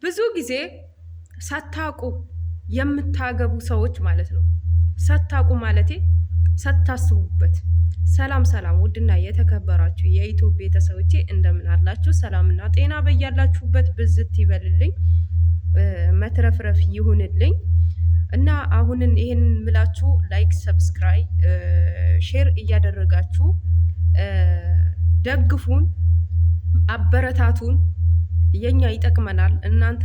ብዙ ጊዜ ሳታውቁ የምታገቡ ሰዎች ማለት ነው። ሳታውቁ ማለቴ ሳታስቡበት። ሰላም ሰላም፣ ውድና የተከበራችሁ የዩቲዩብ ቤተሰቦቼ እንደምን አላችሁ? ሰላምና ጤና በያላችሁበት ብዝት ይበልልኝ፣ መትረፍረፍ ይሁንልኝ። እና አሁንን ይሄንን ምላችሁ like፣ subscribe፣ share እያደረጋችሁ ደግፉን፣ አበረታቱን። የኛ ይጠቅመናል። እናንተ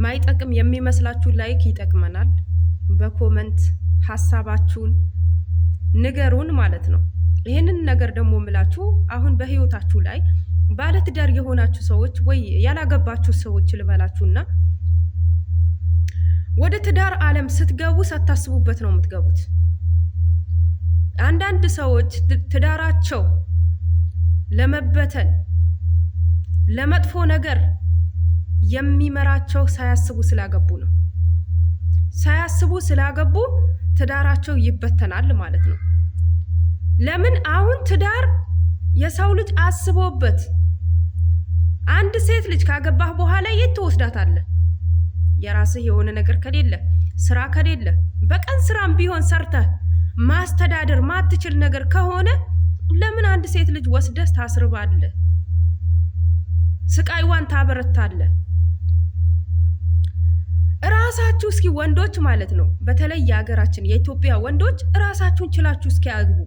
ማይጠቅም የሚመስላችሁ like ይጠቅመናል። በ comment ሀሳባችሁን ንገሩን ማለት ነው። ይህንን ነገር ደግሞ ምላችሁ አሁን በህይወታችሁ ላይ ባለትዳር የሆናችሁ ሰዎች ወይ ያላገባችሁ ሰዎች ልበላችሁና ወደ ትዳር ዓለም ስትገቡ ሳታስቡበት ነው የምትገቡት። አንዳንድ ሰዎች ትዳራቸው ለመበተን ለመጥፎ ነገር የሚመራቸው ሳያስቡ ስላገቡ ነው። ሳያስቡ ስላገቡ ትዳራቸው ይበተናል ማለት ነው። ለምን አሁን ትዳር የሰው ልጅ አስቦበት አንድ ሴት ልጅ ካገባህ በኋላ የት ትወስዳታለህ? የራስህ የሆነ ነገር ከሌለ፣ ስራ ከሌለ፣ በቀን ስራም ቢሆን ሰርተህ ማስተዳደር ማትችል ነገር ከሆነ ለምን አንድ ሴት ልጅ ወስደህ ታስርባለህ? ስቃይዋን ታበረታለህ? እራሳችሁ እስኪ ወንዶች ማለት ነው፣ በተለይ የሀገራችን የኢትዮጵያ ወንዶች እራሳችሁን ችላችሁ እስኪ አግቡ።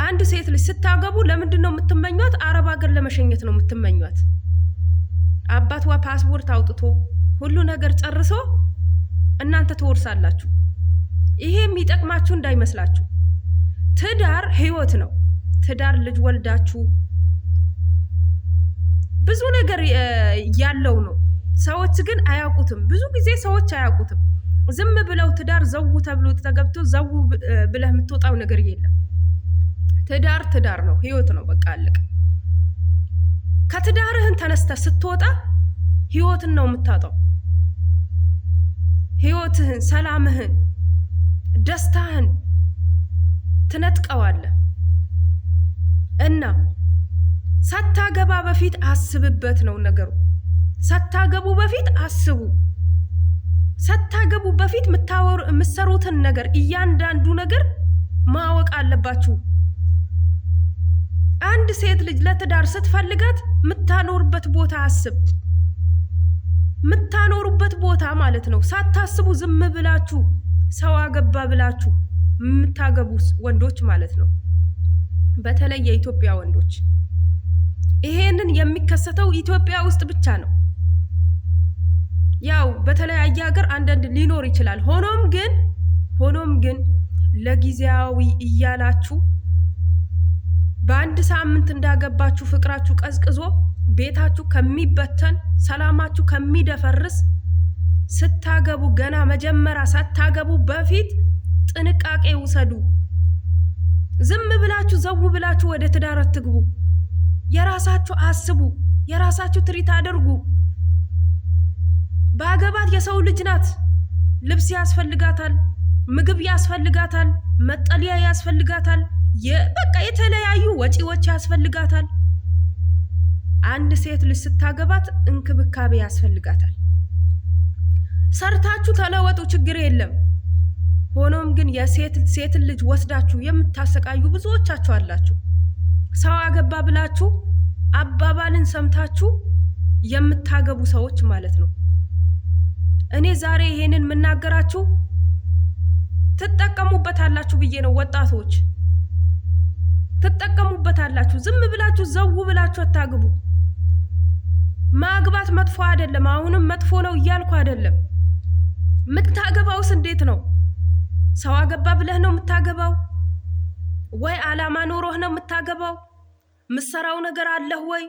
አንድ ሴት ልጅ ስታገቡ ለምንድን ነው የምትመኟት? አረብ ሀገር ለመሸኘት ነው የምትመኟት። አባቷ ፓስፖርት አውጥቶ ሁሉ ነገር ጨርሶ እናንተ ትወርሳላችሁ። ይሄ የሚጠቅማችሁ እንዳይመስላችሁ። ትዳር ህይወት ነው። ትዳር ልጅ ወልዳችሁ ብዙ ነገር ያለው ነው። ሰዎች ግን አያውቁትም። ብዙ ጊዜ ሰዎች አያውቁትም። ዝም ብለው ትዳር ዘው ተብሎ ተገብቶ ዘው ብለህ የምትወጣው ነገር የለም። ትዳር ትዳር ነው፣ ህይወት ነው። በቃ አለቀ። ከትዳርህን ተነስተህ ስትወጣ ህይወትን ነው የምታጣው። ህይወትህን፣ ሰላምህን፣ ደስታህን ትነጥቀዋለህ። እና ሳታገባ በፊት አስብበት ነው ነገሩ። ሳታገቡ በፊት አስቡ። ሳታገቡ በፊት የምትሰሩትን ነገር እያንዳንዱ ነገር ማወቅ አለባችሁ። አንድ ሴት ልጅ ለትዳር ስትፈልጋት የምታኖርበት ቦታ አስብ። የምታኖሩበት ቦታ ማለት ነው። ሳታስቡ ዝም ብላችሁ ሰው አገባ ብላችሁ የምታገቡ ወንዶች ማለት ነው። በተለይ የኢትዮጵያ ወንዶች ይሄንን የሚከሰተው ኢትዮጵያ ውስጥ ብቻ ነው። ያው በተለያየ ሀገር አንዳንድ ሊኖር ይችላል። ሆኖም ግን ለጊዜያዊ እያላችሁ በአንድ ሳምንት እንዳገባችሁ ፍቅራችሁ ቀዝቅዞ ቤታችሁ ከሚበተን፣ ሰላማችሁ ከሚደፈርስ፣ ስታገቡ ገና መጀመሪያ ሳታገቡ በፊት ጥንቃቄ ውሰዱ። ዝም ብላችሁ ዘው ብላችሁ ወደ ትዳር አትግቡ። የራሳችሁ አስቡ። የራሳችሁ treat አድርጉ። ባገባት የሰው ልጅ ናት። ልብስ ያስፈልጋታል፣ ምግብ ያስፈልጋታል፣ መጠለያ ያስፈልጋታል፣ በቃ የተለያዩ ወጪዎች ያስፈልጋታል። አንድ ሴት ልጅ ስታገባት እንክብካቤ ያስፈልጋታል። ሰርታችሁ ተለወጡ፣ ችግር የለም። ሆኖም ግን የሴት ሴትን ልጅ ወስዳችሁ የምታሰቃዩ ብዙዎቻችሁ አላችሁ። ሰው አገባ ብላችሁ አባባልን ሰምታችሁ የምታገቡ ሰዎች ማለት ነው። እኔ ዛሬ ይሄንን የምናገራችሁ ትጠቀሙበታላችሁ ብዬ ነው። ወጣቶች ትጠቀሙበታላችሁ። ዝም ብላችሁ ዘው ብላችሁ አታግቡ። ማግባት መጥፎ አይደለም። አሁንም መጥፎ ነው እያልኩ አይደለም። የምታገባውስ እንዴት ነው? ሰው አገባ ብለህ ነው የምታገባው ወይ? አላማ ኖሮህ ነው የምታገባው? ምሰራው ነገር አለህ ወይ?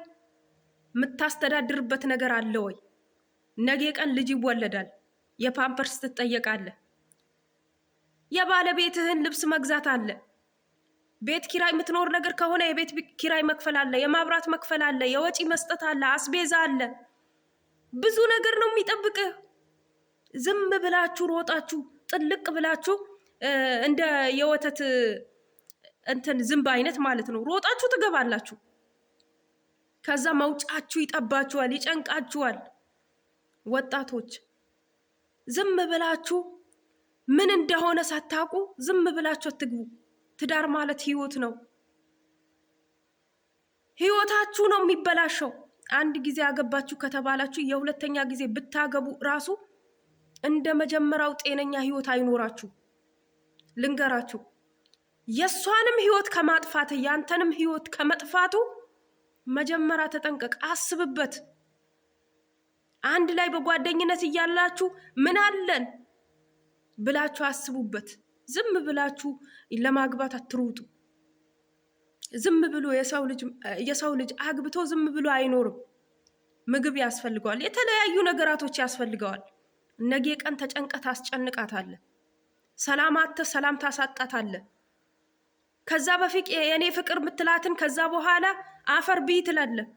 የምታስተዳድርበት ነገር አለ ወይ? ነገ ቀን ልጅ ይወለዳል። የፓምፐርስ ትጠየቃለህ። የባለቤትህን ልብስ መግዛት አለ። ቤት ኪራይ የምትኖር ነገር ከሆነ የቤት ኪራይ መክፈል አለ፣ የማብራት መክፈል አለ፣ የወጪ መስጠት አለ፣ አስቤዛ አለ። ብዙ ነገር ነው የሚጠብቅህ። ዝም ብላችሁ ሮጣችሁ ጥልቅ ብላችሁ እንደ የወተት እንትን ዝንብ አይነት ማለት ነው ሮጣችሁ ትገባላችሁ። ከዛ መውጫችሁ ይጠባችኋል፣ ይጨንቃችኋል። ወጣቶች ዝም ብላችሁ ምን እንደሆነ ሳታውቁ ዝም ብላችሁ አትግቡ። ትዳር ማለት ህይወት ነው። ህይወታችሁ ነው የሚበላሸው። አንድ ጊዜ አገባችሁ ከተባላችሁ የሁለተኛ ጊዜ ብታገቡ ራሱ እንደ መጀመሪያው ጤነኛ ህይወት አይኖራችሁ። ልንገራችሁ፣ የእሷንም ህይወት ከማጥፋት ያንተንም ህይወት ከመጥፋቱ መጀመሪያ ተጠንቀቅ፣ አስብበት። አንድ ላይ በጓደኝነት እያላችሁ ምን አለን ብላችሁ አስቡበት። ዝም ብላችሁ ለማግባት አትሩጡ። ዝም ብሎ የሰው ልጅ አግብቶ ዝም ብሎ አይኖርም። ምግብ ያስፈልገዋል፣ የተለያዩ ነገራቶች ያስፈልገዋል። ነገ ቀን ተጨንቀት ታስጨንቃታለህ። ሰላም አጥተህ ሰላም ታሳጣታለህ። ከዛ በፊት የእኔ ፍቅር ምትላትን ከዛ በኋላ አፈር ብይ ትላለህ።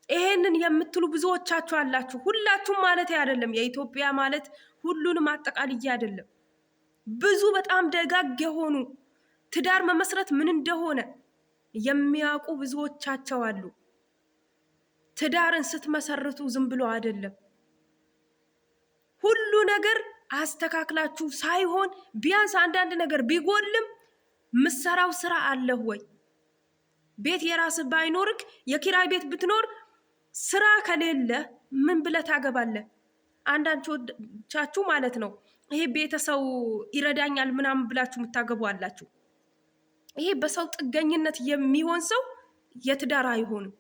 ይሄንን የምትሉ ብዙዎቻችሁ አላችሁ። ሁላችሁም ማለት አይደለም፣ የኢትዮጵያ ማለት ሁሉንም አጠቃልዬ አይደለም። ብዙ በጣም ደጋግ የሆኑ ትዳር መመስረት ምን እንደሆነ የሚያውቁ ብዙዎቻቸው አሉ። ትዳርን ስትመሰርቱ ዝም ብሎ አይደለም። ሁሉ ነገር አስተካክላችሁ ሳይሆን ቢያንስ አንዳንድ ነገር ቢጎልም ምሰራው ስራ አለህ ወይ? ቤት የራስህ ባይኖርክ የኪራይ ቤት ብትኖር ስራ ከሌለ ምን ብለህ ታገባለህ? አንዳንዶቻችሁ ማለት ነው ይሄ ቤተሰው ይረዳኛል ምናምን ብላችሁ የምታገቡ አላችሁ። ይሄ በሰው ጥገኝነት የሚሆን ሰው የትዳር አይሆንም፣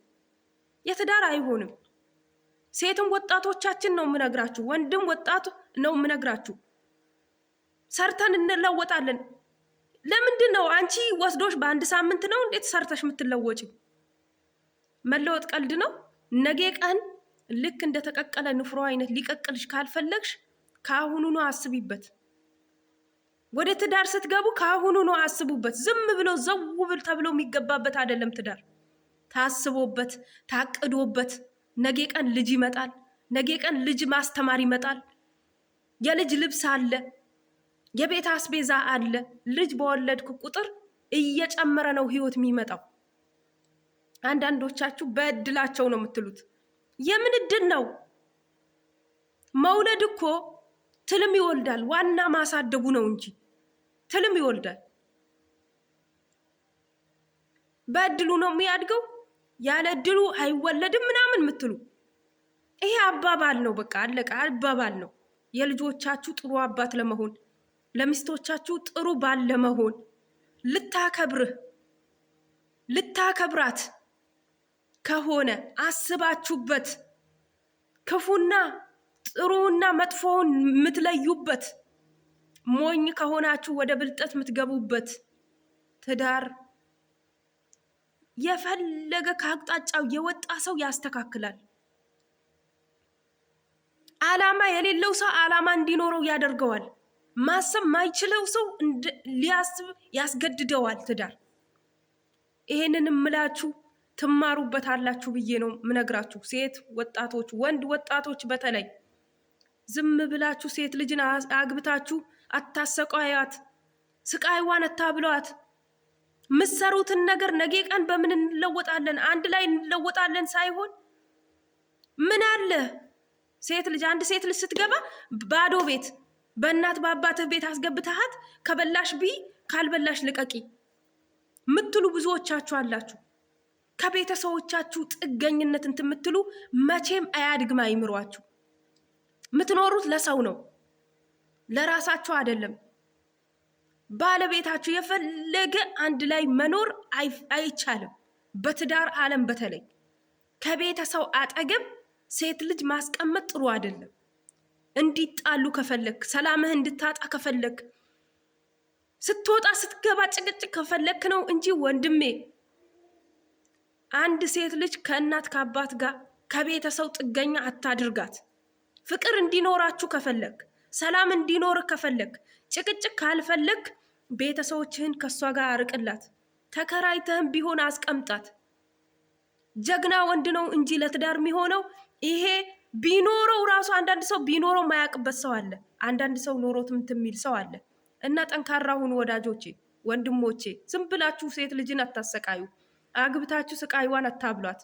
የትዳር አይሆንም። ሴትም ወጣቶቻችን ነው የምነግራችሁ፣ ወንድም ወጣቱ ነው የምነግራችሁ። ሰርተን እንለወጣለን። ለምንድን ነው አንቺ ወስዶሽ በአንድ ሳምንት ነው እንዴት ሰርተሽ የምትለወጪ? መለወጥ ቀልድ ነው? ነገ ቀን ልክ እንደተቀቀለ ንፍሮ አይነት ሊቀቅልሽ ካልፈለግሽ ከአሁኑ ነው አስቢበት። ወደ ትዳር ስትገቡ ከአሁኑ ነው አስቡበት። ዝም ብሎ ዘው ብል ተብሎ የሚገባበት አይደለም። ትዳር ታስቦበት ታቅዶበት፣ ነገ ቀን ልጅ ይመጣል። ነገ ቀን ልጅ ማስተማር ይመጣል። የልጅ ልብስ አለ፣ የቤት አስቤዛ አለ። ልጅ በወለድክ ቁጥር እየጨመረ ነው ህይወት የሚመጣው። አንዳንዶቻችሁ በእድላቸው ነው የምትሉት። የምን እድል ነው? መውለድ እኮ ትልም ይወልዳል። ዋና ማሳደጉ ነው እንጂ ትልም ይወልዳል። በእድሉ ነው የሚያድገው፣ ያለ እድሉ አይወለድም ምናምን የምትሉ ይሄ አባባል ነው። በቃ አለቀ፣ አባባል ነው። የልጆቻችሁ ጥሩ አባት ለመሆን ለሚስቶቻችሁ ጥሩ ባል ለመሆን ልታከብርህ ልታከብራት ከሆነ አስባችሁበት ክፉና ጥሩና መጥፎውን የምትለዩበት ሞኝ ከሆናችሁ ወደ ብልጠት የምትገቡበት ትዳር የፈለገ ከአቅጣጫው የወጣ ሰው ያስተካክላል። ዓላማ የሌለው ሰው ዓላማ እንዲኖረው ያደርገዋል። ማሰብ ማይችለው ሰው ሊያስብ ያስገድደዋል ትዳር። ይሄንን እምላችሁ ትማሩበታላችሁ ብዬ ነው ምነግራችሁ። ሴት ወጣቶች፣ ወንድ ወጣቶች በተለይ ዝም ብላችሁ ሴት ልጅን አግብታችሁ አታሰቃያት፣ ስቃይዋን አታብሏት። ምሰሩትን ነገር ነገ ቀን በምን እንለወጣለን አንድ ላይ እንለወጣለን ሳይሆን ምን አለ ሴት ልጅ አንድ ሴት ልጅ ስትገባ ባዶ ቤት በእናት በአባትህ ቤት አስገብተሃት ከበላሽ ብይ ካልበላሽ ልቀቂ ምትሉ ብዙዎቻችሁ አላችሁ። ከቤተሰቦቻችሁ ጥገኝነት እንትን የምትሉ መቼም አያድግም አይምሯችሁ። የምትኖሩት ለሰው ነው፣ ለራሳችሁ አይደለም። ባለቤታችሁ የፈለገ አንድ ላይ መኖር አይቻልም። በትዳር ዓለም በተለይ ከቤተሰው አጠገብ ሴት ልጅ ማስቀመጥ ጥሩ አይደለም። እንዲጣሉ ከፈለግ፣ ሰላምህ እንድታጣ ከፈለግ፣ ስትወጣ ስትገባ ጭቅጭቅ ከፈለክ ነው እንጂ ወንድሜ፣ አንድ ሴት ልጅ ከእናት ከአባት ጋር ከቤተሰው ጥገኛ አታድርጋት። ፍቅር እንዲኖራችሁ ከፈለግ፣ ሰላም እንዲኖር ከፈለግ፣ ጭቅጭቅ ካልፈለግ ቤተሰቦችህን ከእሷ ጋር አርቅላት። ተከራይተህም ቢሆን አስቀምጣት። ጀግና ወንድ ነው እንጂ ለትዳር የሚሆነው ይሄ ቢኖረው ራሱ አንዳንድ ሰው ቢኖረው ማያውቅበት ሰው አለ። አንዳንድ ሰው ኖሮት ምንትን የሚል ሰው አለ። እና ጠንካራ ሁኑ ወዳጆቼ፣ ወንድሞቼ። ዝም ብላችሁ ሴት ልጅን አታሰቃዩ። አግብታችሁ ስቃይዋን አታብሏት።